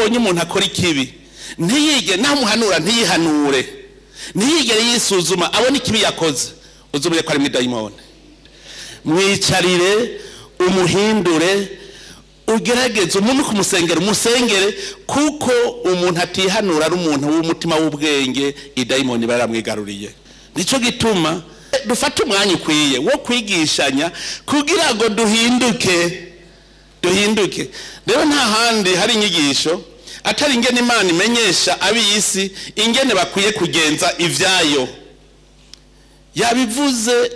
Iyo ubonye umuntu akora ikibi, ntiyige namuhanura, ntiyihanure, ntiyigere yisuzuma abona ikibi yakoze, uzumire ko ari dayimoni. Mwicarire, umuhindure, ugerageze umuntu kumusengera, umusengere, kuko umuntu atihanura ari umuntu w'umutima w'ubwenge, idayimoni baramwigaruriye. Nicyo gituma dufata umwanya ukwiye wo kwigishanya kugira ngo duhinduke, duhinduke. Rero nta handi hari inyigisho atari ingene Imana imenyesha ab'isi ingene bakwiye kugenza ibyayo. Yabivuze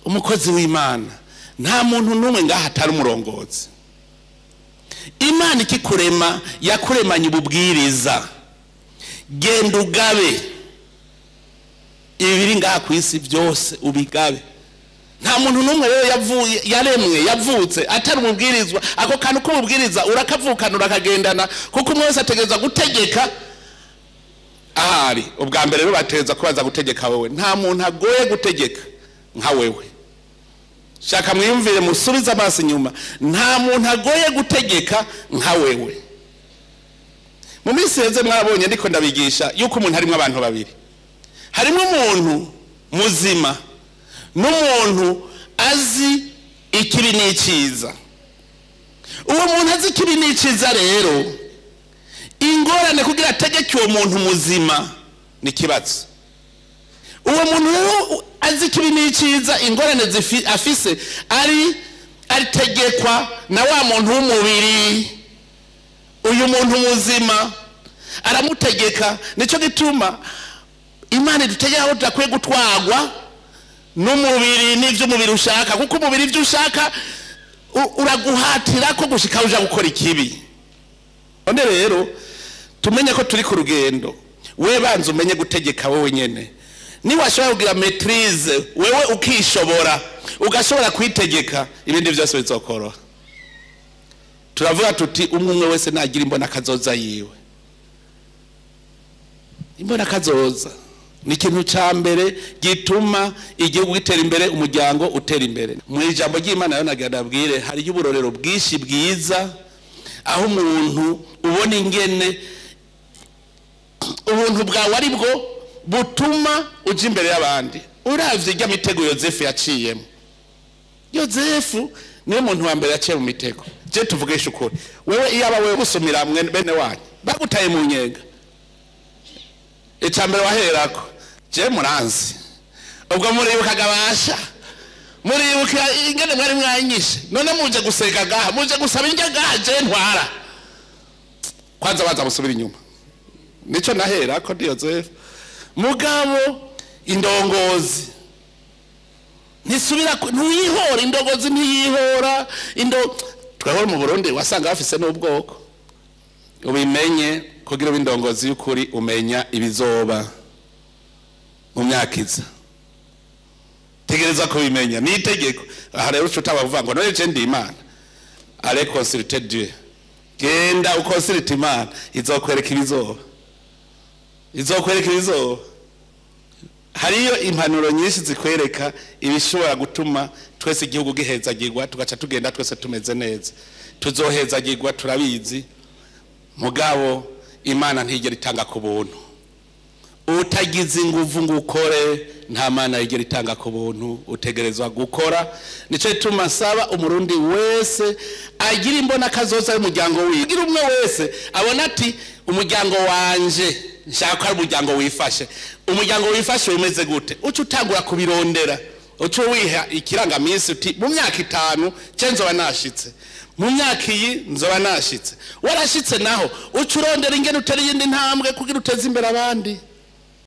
umukozi w'Imana, nta muntu n'umwe ngaha atari umurongozi. Imana ikikurema yakuremanye ububwiriza: genda ugabe ibiri ngaha ku isi byose, ubigabe. Nta muntu n'umwe rero yavuye, yaremwe, yavutse atari umubwirizwa. Ako kantu k'umubwiriza urakavukana, urakagendana, kuko umwe wese ategereza gutegeka ahari. Ubwa mbere rero bategereza kubanza gutegeka wowe. Nta muntu agoye gutegeka nka wewe. Shaka mwiyumvire, musubize amaso inyuma, nta muntu agoye gutegeka nka wewe. Mu minsi heze mwarabonye ndiko ndabigisha yuko umuntu harimo abantu babiri: harimo umuntu muzima n'umuntu azi ikibi n'icyiza. Uwo muntu azi ikibi n'icyiza rero, ingorane kugira ategeke uwo muntu muzima ni ikibazo. Uwo muntu rero azi ikibi n'icyiza, ingorane afise ari aritegekwa na wa muntu w'umubiri. Uyu muntu muzima aramutegeka. Nicyo gituma Imana idutegeka aho tudakwiye gutwagwa n'umubiri n'ibyo umubiri ushaka, kuko umubiri ibyo ushaka uraguhatira ko gushika uja gukora ikibi. None rero tumenye ko turi ku rugendo. We banza umenye gutegeka wowe nyene. Niwashobora kugira maîtrise wewe, ukishobora, ugashobora kwitegeka, ibindi byose bizokoroha. Turavuga tuti umwe umwe wese nagira imbona kazoza yiwe. Imbona kazoza ni ikintu cya mbere gituma igihugu gitera imbere, umuryango utera imbere. Mu ijambo ry'Imana rero nagira ndabwire, hariyo uburorero bwinshi bwiza aho umuntu ubona ingene ubuntu bwawe ari bwo butuma uja imbere y'abandi. Uravye irya mitego Yozefu yaciyemo, Yozefu niwe muntu wa mbere yaciye mu mitego. Je tuvugesha ukuri, wewe iyaba wewe usumira bene wanyu bagutaye mu nyenga, icya mbere waherako, je muranzi, ubwo muribukaga basha, muribuka ingene mwari mwanyishe, none muje guseka gaha, muje gusaba indya gaha, je ntwara kwanza baza musubira inyuma. Nico naherako ndi Yozefu. Mugabo indongozi ntisubira ntuyihora, indongozi ntiyihora. Indo twehora mu Burundi wasanga bafise n'ubwoko. Ubimenye, kugira ube indongozi y'ukuri, umenya ibizoba mu myaka iza, tegereza kubimenya, ni itegeko. Aha rero uca utaba kuvuga ngo none je ndi Imana. Allez consulter Dieu, genda uconsulte Imana, izokwereka ibizoba, izokwereka ibizoba. Hariyo impanuro nyinshi zikwereka ibishobora gutuma twese igihugu gihezagirwa, tugaca tugenda twese tumeze neza. Tuzohezagirwa, turabizi. Mugabo Imana ntigera itanga ku buntu utagize inguvu ngo ukore. Nta Mana yigera itanga ku buntu, utegerezwa gukora. Nicyo gituma nsaba Umurundi wese agira imbona kazoza y'umuryango wiwe, agira umwe wese abona ati umuryango wanje nshaka ko ari umuryango wifashe. Umuryango wifashe umeze gute? Uca utangura kubirondera, uca wiha ikirangaminsi uti mu myaka 5 ce nzoba nashitse, mu myaka iyi nzoba nashitse. Warashitse naho, uca urondera ingene utera iyindi ntambwe kugira uteze imbere abandi.